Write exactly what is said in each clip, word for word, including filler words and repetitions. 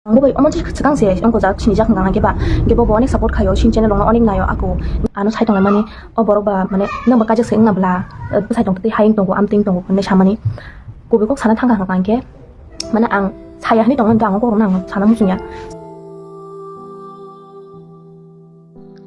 Ang bo bai omo se swkang se wngkha jak sini jak hwnkha hwnkhe ba, hwnkhe bo bo onek support khaio, sini channel rokno onek naio ako. Ano sai tonglaimani o borok ba mane nang ba kaijak se wngna bla, bwsai tong twi hai wng tongo, amtwi wng tongo hinwi samani. Kubui kok sana thangkha hwnkha hwnkhe mane ang saya hinwi tongmani, ang o kok rokno ang sana muchungya.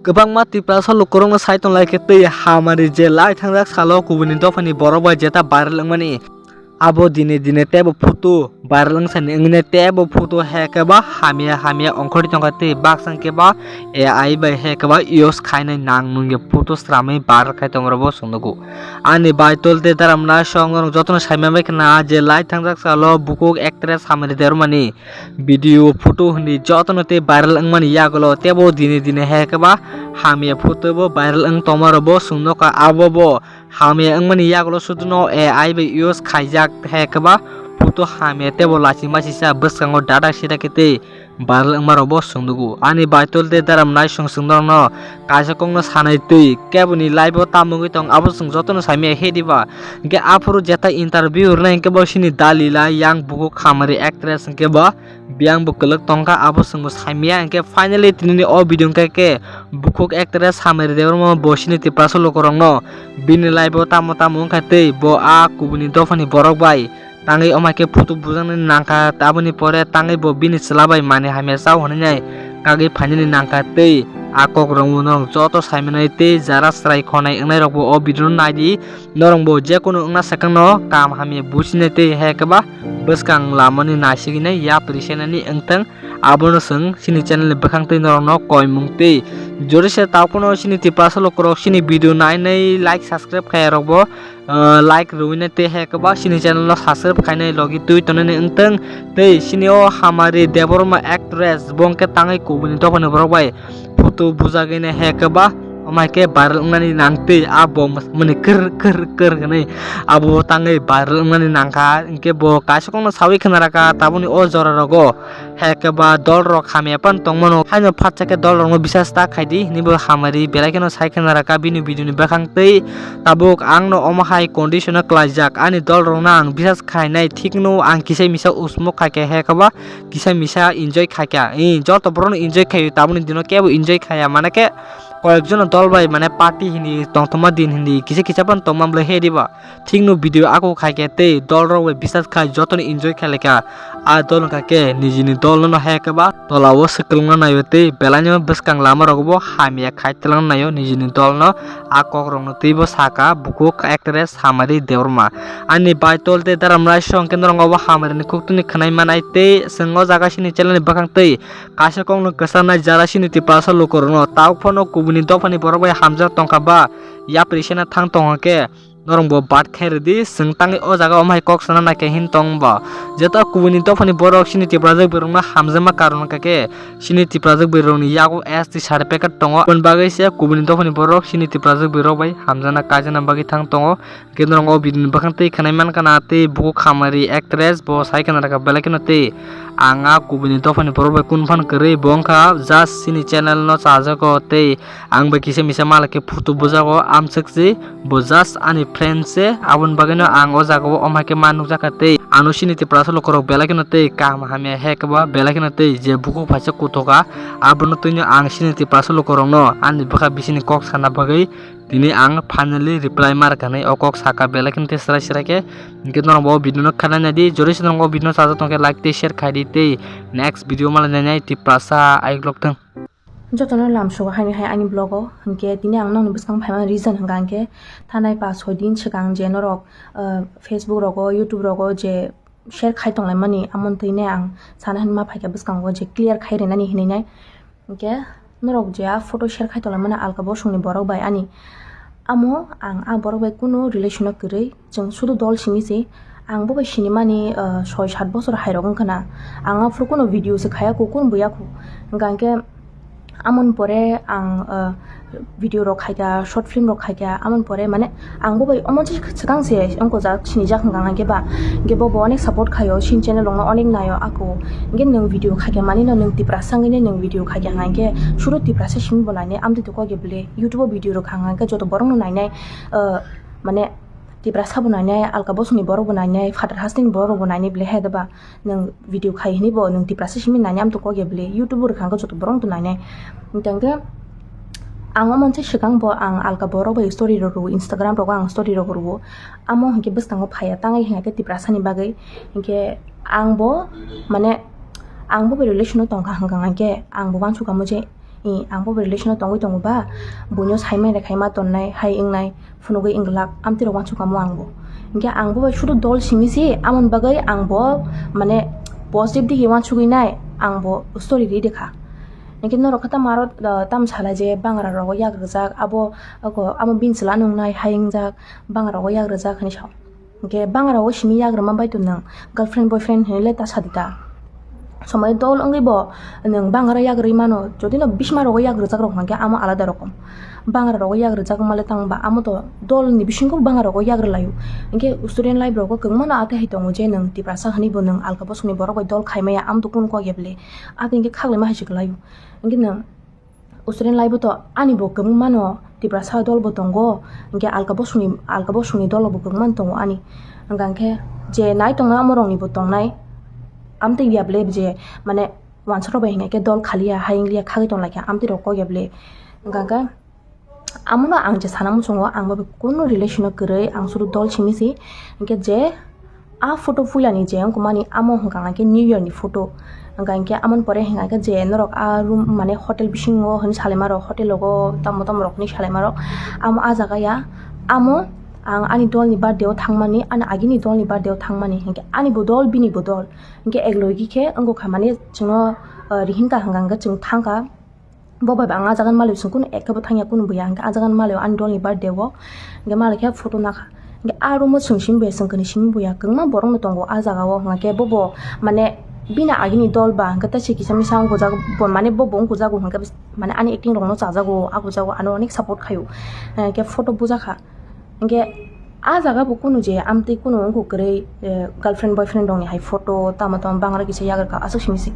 Kwbangma Tiprasa lukurokno sai tonglai khe tei hamari je lai thangjak salo kubuini dophani borok bai jeta viral wngmani. Abo dine dine tebo photo viral wngsani wngwi tebo photo hai khe ba hamya hamya ongkhorwi tongkha tei baksa hwnkhe ba A I bai hai khe ba use khainai nang nungya photo sramwi viral khai tongma rokbo chwng nugo. Ani bai tol tei daram naisong norok jotono saimanya bai khna je lai thangjak salo bukhuk actress Hamari Debbarmani video photo hwnwi jotono tei viral wngmani yagulo tebo dine dine hai khe ba hamya photo bo viral wng tongma rokbo chwng nukha. Abo bo hamya wngmani yagulo suduno A I bai use khaijak hai khe ba photo hamya tebo lachima sisa bwskango dada sida khe tei viral wngma rokbo chwng nugo. Ani bai tol tei daram naisong chwng norokno kaisa kokno sanai twi keboni live o tamo wngwi tong abo chwng jotono saimanya he diba. Hwnkhe aphuru jeta interview rwnai hwnkhe bo sini Dalila yang bukhuk Hamari actress hwnkhe bo biyang bo kwlwk tongkha abo chwngbo saimanya. Hwnkhe finally tinini o video hwnkhe khe bukhuk actress Hamari Debbarma bo sini Tiprasa lukurokno bini live o tamo tamo wngkha tei bo a kubuini dophani borok bai tangwi omo hai khe photo bujaknani nangkha, aboni pore tangwi bo bini chwla bai manwi hamya chao hwnwi nai kagwi phainani nangkha tei a kok rwngmung norok joto saimanai tei jara chwrai khonai wngnai rokbo o video no naidi. Norokbo jekunu wngna swkangno kaham hamya buchinai tei hai khe ba bwskang lamani naisigwi nai yapri senani wngthang. Abono chwng chini channel ni bwkhang twi norokno koimung tei jori se taophano chini Tiprasa lukurok chini video nainai like subscribe khaiya rokbo, ah, like rwinai tei hai khe ba chini channel no subscribe khainai logi twi tonani wngthang. Tei chini o Hamari Debbarma actress bo hwnkhe tangwi kubuini dophani borok bai photo bujagwi nai hai khe ba omo hai khe viral wngnani nang twi abo mani kwr kwr kwr hwnwi abo tangwi viral wngnani nangkha. Hwnkhe bo kaisa kokno sawi khna rwkha tabukni o jora rogo. Hai khe ba dol rok hamya phano tongmano, haino phatsa khe dol rokno bisas ta khaidi hinwi bo Hamari belai kheno sai khna rwkha bini video ni bwkhang twi. Tabuk ang no omo hai condition o kwlaijak, ani dol rokno ang bisas khainai, thikno ang kisa misa usmuk khai khe hai khe ba kisa misa enjoy khai kha. Ee, joto borok no enjoy khai, tabukni dino kebo enjoy khaiya, mane khe koyek jono dol bai mane party hinwi tongthokma din hinwi kisa kisa phano tongma bwlai he diba. Thikno video ako khai khe tei dol rok bai bisas khai jotono enjoy khai laikha. A dol wngkha khe nijini dol no hai khe ba tola o swkwlwng na naio tei belai no bwskang lama rogo bo hamya khai twlang naio nijini dol no. A kok rok no tei bo saka bukhuk actress Hamari Debbarma. Ani bai tol tei daram rai song khe norok bo Hamari ni khuktwni khwnai manai tei chwng o jaga sini channel ni bwkhang tei kaisa kok no kwcharnai jara sini Tiprasa lukurok no tabuk phano kubuni dophani borok bai hamjak tongkha ba yapri sena thang tongkha khe. Norok bo bat khe rwdi, chwng tangwi o jaga o mai kok sana naikha hin tong bo. Jeto kubuni dophani borok chini Tiprajwk bwrwkno hamjakma karon wngkha khe, chini Tiprajwk bwrwkni yago S T certificate tongo, aboni bagwi se kubuni dophani borok chini Tiprajwk bwrwk bai hamjakna kaijakna bagwi thang tongo. Hwnkhe norok o video ni bwkhang twi khwnai mankha na tei bukhuk hamari actress bo sai khna rwkha belai kheno tei ang a kubuni dophani borok bai kunu phano kwrwi bo wngkha just chini channel no chajago tei ang bai kisa misa malai khe photo bujago amswk se. Bo just ani friend se, aboni bagwino ang o jaga o omo hai khe ma nukjakha tei ano chini Tiprasa lukurok belai kheno tei kaham hamya hai khe ba belai kheno tei je bukhuk phaisa kuthoka, abono twino ang chini Tiprasa lukurokno ani bwkha bisini kok sana bagwi tini ang finally reply ma rwkha hinwi o kok saka belai kheno tei srai srai khe. Hwnkhe norok bo o video no khanai naidi, jori se norok o video no chajak tongkhe like tei share khaidi tei next video malai nainai Tiprasa ayuk lok thung. Jotono lamsogo haini hai ani vlog o, hwnkhe tini ang nokni bwskang phaimani reason hwnkha hwnkhe thanai pash soi din swkang je norok, ah, Facebook rogo, YouTube rogo je share khai tonglaimani, amoni thwinai ang sana hinma phaikha bwskango je clear khai rinani hinwi nai. Hwnkhe norok je a photo share khai tonglaimani alka bosongni borok bai ani, amo ang a borok bai kunu relation o kwrwi. Chwng sudu dol simi se, ang bo bai sinimani, ah, soi sat bosor hai rok wngkha na. Ang aphuru kuno video se khaya ku, kun buya ku. Hwnkha hwnkhe amon pore ang, ah, video rok khaikha, short film rok khaikha, amon pore mane ang bo bai omo se swkang se wngkha jak sinijak hwnkha hwnkhe ba. Hwnkhe bo bo onek support khaio, sini channel rokno onek naio ako. Hwnkhe nwng video khaikha mani no nwng Tiprasa wngwi nwng video khaikha hwnkha hwnkhe sudu Tiprasa simi bo nainai amtwi twi kok ya bwle YouTube o video rok kha hwnkha hwnkhe joto borok no nainai, ah, mane Tiprasa bo nainai, alka bosongni borok bo nainai, phatar hasteni borok bo nainai bele hai da ba? Nwng video khai hwnwi bo nwng Tiprasa simi nainai, amtwi kok ya bele? YouTube o rwkha hwnkhe joto borok wngtwi nainai. Hwnkhe ang omo se swkang bo ang alka borok bai story rok rwo, Instagram rogo ang story rok rwo. Amo hwnkhe bwskango phaiya, tangwi hwnkhe Tiprasani bagwi. Hwnkhe ang bo, mane, ang bo bai relation o tongkha hwnkha hwnkhe ang bo uansukha mo je, i, ang bo bai relation o tongwi tongo ba, buino saimai rwkhaima tonnai hai wngnai, phunugwi wngwlak, amtwi rok uansukha mo ang bo. Hwnkhe ang bo bai sudu dol simi se, amoni bagwi ang bo, mane, positive digi uansugwi nai, ang bo story ri rwkha. Hwnkhe norok khe tamo aro, ah, tamo salai je bangra rogo yak rwjak, abo, abo, abo bini chwla nungnai hai wngjak, bangra rogo yak rwjak hinwi sao. Hwnkhe bangra rogo simi yak rwma bai tong nwng girlfriend boyfriend hinwi le ta sadi ta. Somoi dol wngwi bo nwng bangra yak rwi mano, jodi no bisma rogo yak rwjak rok hwnkhe amo alada rokom. Bangra rogo yak rwjak wngma le tang ba amo to dol ni bisingo bangra rogo yak rwlaio. Hwnkhe student life rogo kwbangma no atwi hai tongo je nwng Tiprasa hinwi bo nwng alka bosongni borok bai dol khai maya, amo to kunu kok ya bele? Atwi hwnkhe khaklai ma hai se kwlaio. Hwnkhe nwng student life o to ani bo kwbangma no Tiprasa dol bo tongo, hwnkhe alka bosongni, alka bosongni dol bo kwbangma no tongo ani. Hwnkha hwnkhe je nai tongnai amo rok ni bo tongnai, amtwi ya bele je, mane, uansuk rok bai hwnkhe dol khaliya, hai wngliya, khagwi tonglaikha, amtwi rok kok ya bele? Hwnkha hwnkhe amo no ang je sana muchungo, ang bo kunu relation o kwrwi, ang sudu dol simi se. Hwnkhe je a photo puilani je wngkha mani, amo hwnkha hwnkhe New Year ni photo. Hwnkha hwnkhe amoni pore hwnkha hwnkhe je norok a room, mane, hotel bisingo hinwi salaimarok, hotel rogo tamo tamo rok hinwi salaimarok, amo a jaga ya, amo ang ani dolni birthday o thangmani, ani agini dolni birthday o thangmani, hwnkhe ani bo dol, bini bo dol, hwnkhe eklogi khe wngkha, mane, chwngno, ah, rihinka hwnkha hwnkhe chwng thangkha. Bo bai ba ang a jaga ni malwi chwng kunu ekhe bo thangya, kunu buya hwnkhe a jaga ni malwi ani dolni birthday o hwnkhe malwi khe photo nakha. Hwnkhe a room o chwng simi buya, chwng kwnwi simi buya, kwbangma borok no tongo a jaga o, hwnkhe bobo, mane, bini agini dol ba hwnkhe tei se kisa misa wngkujak bo, mane, bobo wngkujago hwnkhe, mane, ani acting rok no chajago, a kujago, ano onek support khaio, hwnkhe photo bujakha. Hwnkhe a jaga bo kunu je amtwi kunu wngkha kwrwi, eh, girlfriend boyfriend rokni hai photo tamo tamo bangra kisa yagrwkha aswk simi se.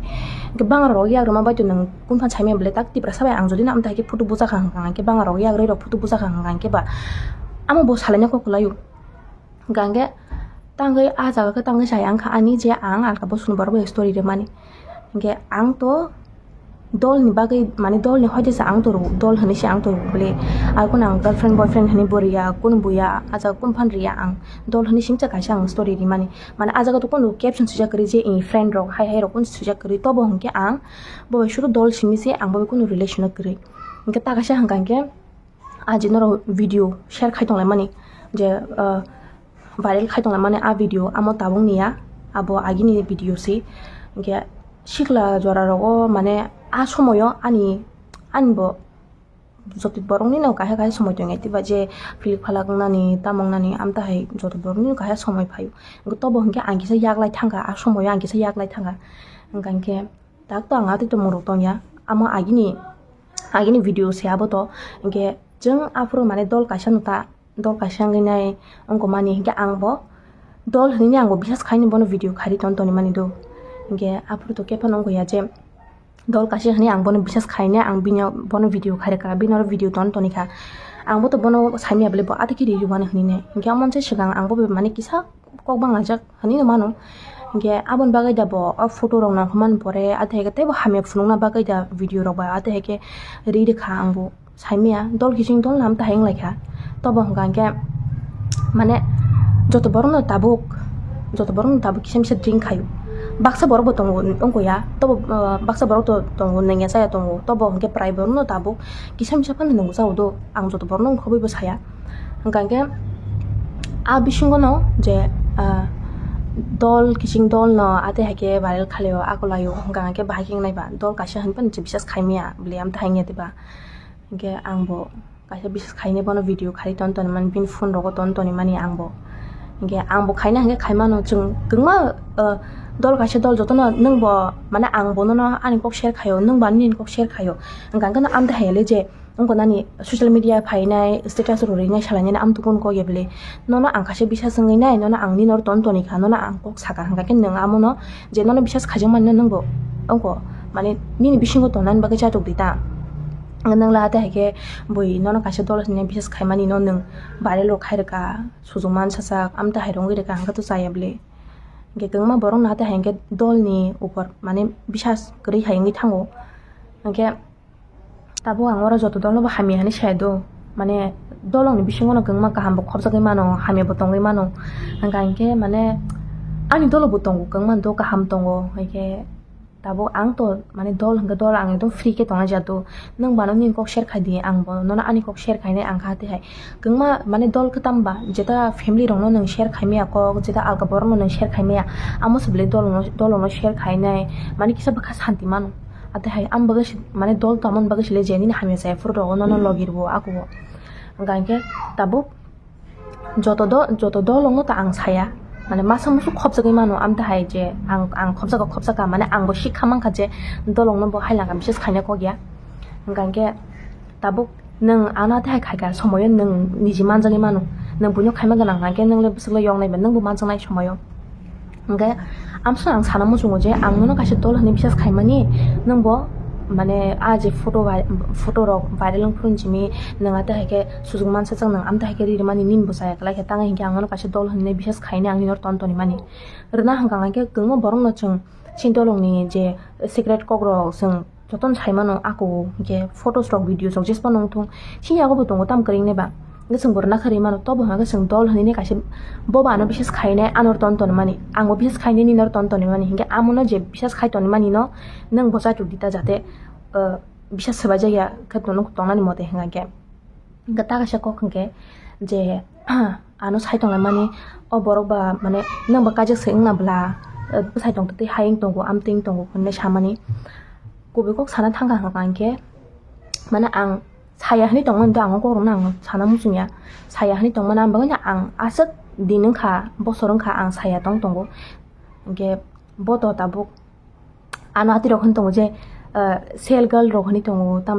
Hwnkhe bangra rok yagrwma bai tong nwng kunphan saimaya bwlai tak Tiprasa bai ang jodi no amtwi hai khe photo bujakha hwnkha hwnkhe bangra rok yagrwi rok photo bujakha hwnkha hwnkhe ba amo bo salaina kok kwlaio. Hwnkha hwnkhe tangwi a jaga khe tangwi chaya wngkha ani je ang alka bosongni borok bai story rwmani. Hwnkhe ang to dolni bagwi, mane, dolni hoite se ang to rw-, dol hinwi se ang to rw-, bole. Ar kunu ang girlfriend boyfriend hinwi bo riya, kunu buya, a jaga kunu phan riya ang. Dol hinwi singcha kaisa ang story rimani. Mane, a jaga to kunu caption swijak kwrwi je, i, friend rok, hai hai rok kunu swijak kwrwi. Tobo hwnkhe ang bo bai suru dol simi se, ang bo bai kunu relation o kwrwi. Hwnkhe ta kaisa hwnkha hwnkhe, a je norok video share khai tonglaimani je, ah, viral khai tonglaimani a video, amo tabuk ni ya, abo agini video se. Hwnkhe sikla jora rogo, mane, a somoyo ani, ani bo joto borok ni no kaisa kaisa somoi tongo, tei ba je philik phalak wngnani, tamo wngnani, amtwi hai joto borok ni no kaisa somoi phaio. Hwnkhe tobo hwnkhe ang kisa yaklai thangkha, a somoyo ang kisa yaklai thangkha. Hwnkha hwnkhe tak to ang atwi tongmung rok tongya, amo agini, agini video se abo to. Hwnkhe chwng aphuru, mane, dol kaisa no ta, dol kaisa wngwi nai wngkha mani, hwnkhe ang bo dol hinwi ang bo bisas khaini bono video khairi ton toni mani do. Hwnkhe aphuru to khe phano wngkha ya je dol kaisa hinwi ang bono bisas khainai, ang bini bono video khairikha, bini oro video ton tonikha. Ang bo to bono saimaya bwlai bo atwi khe ri rwmani hinwi nai. Hwnkhe omo se swkang ang bo mane kisa kok banglaijak hinwi no mano. Hwnkhe aboni bagwi da bo o photo rok nangkha mani pore, atwi hai khe teibo hamya phunukna bagwi da video rok bai atwi hai khe ri rwkha ang bo. Saimaya dol kiching dol nam ta hai wnglaikha. Tobo hwnkha hwnkhe, mane, joto borok no tabuk, joto borok no tabuk kisa misa drink khaio. Baksa borok bo tongo wngkha ya, tobo, ah, baksa borok to tongo, nangya chaya tongo, tobo hwnkhe prai borok no tabuk kisa misa phano nungwi chao do, ang joto borok no wngkhobwi bo saya. Hwnkha hwnkhe a bisingo no je, ah, dol kiching dol no atwi hai khe viral khlaio, akulaio, hwnkha hwnkhe bahai khe wngnai ba dol kaisa hinphano bisas khaimaya bwlai amtwi hai wngya diba. Hwnkhe ang bo kaisa bisas khainai bono video khairi ton toni mani, bini phone rogo ton toni mani ang bo. Hwnkhe ang bo khaina hwnkhe khaimano, chwng kwbangma, ah, dol kaisa dol jotono nwng bo, mane, ang bo nono ani kok share khaio, nwng bo ani nini kok share khaio. Hwnkha hwnkhe no amtwi hai le je wngkha nani social media phainai, status rw rinai, salainai, amtwi kunu kok ya bwlai? Nono ang kaisa bisas wngwi nai, nono ang nini oro ton toni kha, nono ang kok sakha, hwnkha khe nwng amono je nono bisas khaijakmani nwng bo wngkha, mane, nini bisingo tongnani bagwi chatok di ta. Nwng la hate hai khe bui nono kaisa dol hinwi bisas khaimani no nwng viral rok khai rwkha, sujuma sasak amtwi hai rwngwi rwkha, hwnkhe to chaya bwle. Hwnkhe kwbangma borok no hate hai khe dol ni upor mane bisas kwrwi hai wngwi thango. Hwnkhe tabuk ang oro joto dol no bo hamya hinwi sai do, mane dol rok ni bisingo no kwbangma kaham bo khopjagwi mano, hamya bo tongwi mano. Hwnkhe mane ani dolo bo tongo, kwbangma do kaham tongo, hwnkhe tabuk ang to mane dol hwnkhe dol ang ekdom free khe tongna jato. Nwng bano nini kok share khai di, ang bo nono ani kok share khainai ang kha tei hai. Kwbangma mane dol kwtam ba, jeta family rokno nwng share khaimaya kok, jeta alka borokno nwng share khaimaya, amo se belai dol no, dol no share khainai, mane kisa bwkha santi mano. Ate hai ang bagwi se, mane dol tongmani bagwi se le je nini hamya chaya phuru rogo nono logi rwo ako. Hwnkhe tabuk joto do-, joto dolongno ta ang saya, mane masa musu khopjagwi mano, amtwi hai je ang, ang khopjago, khopjaka, mane ang bo sikha mankha je dolongno bo hai laka bises khaina kok ya. Hwnkhe tabuk nwng ano tei hai khaika somoyo nwng niji manjagwi mano, nwng buino khaima gwnang hwnkhe nwng le bwswk le yoknai ba nwng bo manjaknai somoyo. Hwnkhe amsong ang sana muchungo je ang nono kaisa dol hinwi bisas khaimani, nwng bo mane a je photo vai-, photo rok viral wng phuru simi nwng ate hai khe sujuk mansa chang nwng amtwi hai khe ri rwmani nini bo chaya kwlai khe tang hinkhe ang nono kaisa dol hinwi bisas khainai ang nini oro ton tonwi mani. Rwna hwnkha hwnkhe kwbangma borok no chwng chini dolong ni je secret kok rok chwng jotono sai mano ako hwnkhe photos rok videos rok jespa nung thung chini yago bo tongo tam kwrwng nai ba. Hwnkhe chwng bo rwna kharwi mano, tobo hwnkhe chwng dol hinwi kaisa bo bo ano bisas khainai ano ton tonmani, ang bo bisas khainai nini oro ton tonmani, hwnkhe amono je bisas khai tonmani no nwng bo chatuk di ta jate, uh, bisas swbai jakya khe tongna-, tongnani mote hwnkhe. Hwnkhe ta kaisa kok hwnkhe je ano sai tonglaimani o borok ba mane nwng ba kaijak se wngna bwla, uh, bwsai tong twi hai wng tongo amtwi wng tongo hwnwi samani kubui kok sana thangkha hwnkhe mane ang saya hinwi tongmani do ang o kokrokno ang sana muchungya. Saya hinwi tongmani ang bagwino ang aswk din wngkha, bosor wngkha ang saya tong tongo. Hwnkhe bo to tabuk ano atirok hinwi tongo je, ah, sel girl rok hinwi tongo, tam